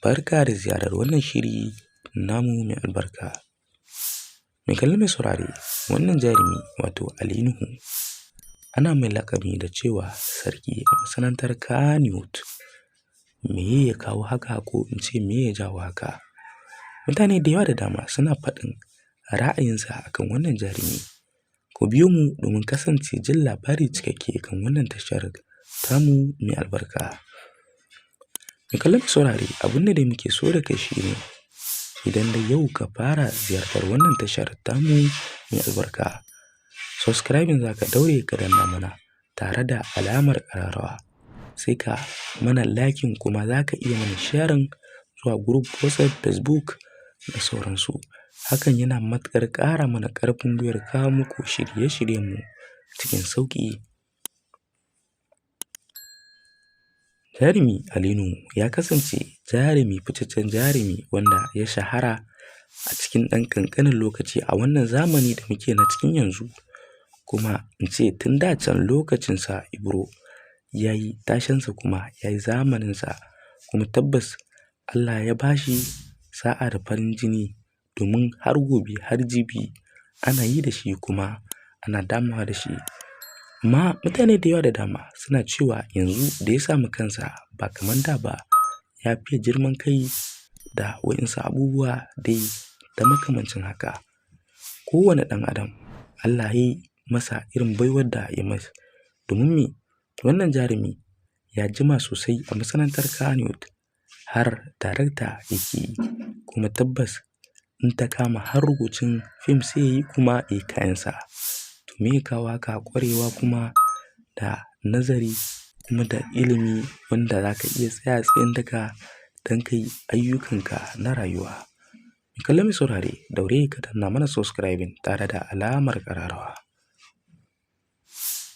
Barka da ziyarar wannan shiri namu mai albarka. Mai kallo mai saurare, wannan jarumi wato Ali Nuhu ana mai laƙabi da cewa sarki a masana'antar Kannywood. Me ya kawo haka ko in ce me ya jawo haka? Mutane da yawa da dama suna faɗin ra'ayinsa akan wannan jarumi. Ku biyo mu domin kasance jin labari cikakke kan wannan tashar tamu mai albarka. Mai kallo mai saurare, abin da dai muke so da kai shi ne idan da yau ka fara ziyartar wannan tashar tamu mai albarka, subscribing za ka daure ka danna mana tare da alamar ƙararrawa, sai ka mana liking, kuma za ka iya mana sharing zuwa group WhatsApp, Facebook da sauransu. Hakan yana matuƙar ƙara mana ƙarfin gwiwar kawo muku shirye-shiryenmu cikin sauƙi. Jarumi Ali Nuhu ya kasance jarumi, fitaccen jarumi wanda ya shahara a cikin ɗan ƙanƙanin lokaci a wannan zamani da muke na cikin yanzu. Kuma in ce tun da can lokacinsa Ibro ya yi tashensa kuma ya yi zamaninsa, kuma tabbas Allah ya ba shi sa'a da farin jini, domin har gobe har jibi ana yi da shi kuma ana damawa da shi. Amma mutane da yawa da dama suna cewa yanzu da ya samu kansa ba kamar da ba, ya fiye girman kai da waɗansu abubuwa dai da makamancin haka. Kowane ɗan adam Allah ya yi masa irin baiwar da ya masa. Domin me? Wannan jarumi ya jima sosai a masana'antar Kannywood, har darakta yake yi, kuma tabbas in ta kama har rubutun fim sai ya yi kuma ya yi kayansa. To me ya kawo haka? Ƙwarewa kuma da nazari kuma da ilimi wanda za ka iya tsaya tsayin daka don ka yi ayyukanka na rayuwa. Mai kallo mai saurare, daure ka danna mana subscribing tare da alamar ƙararrawa.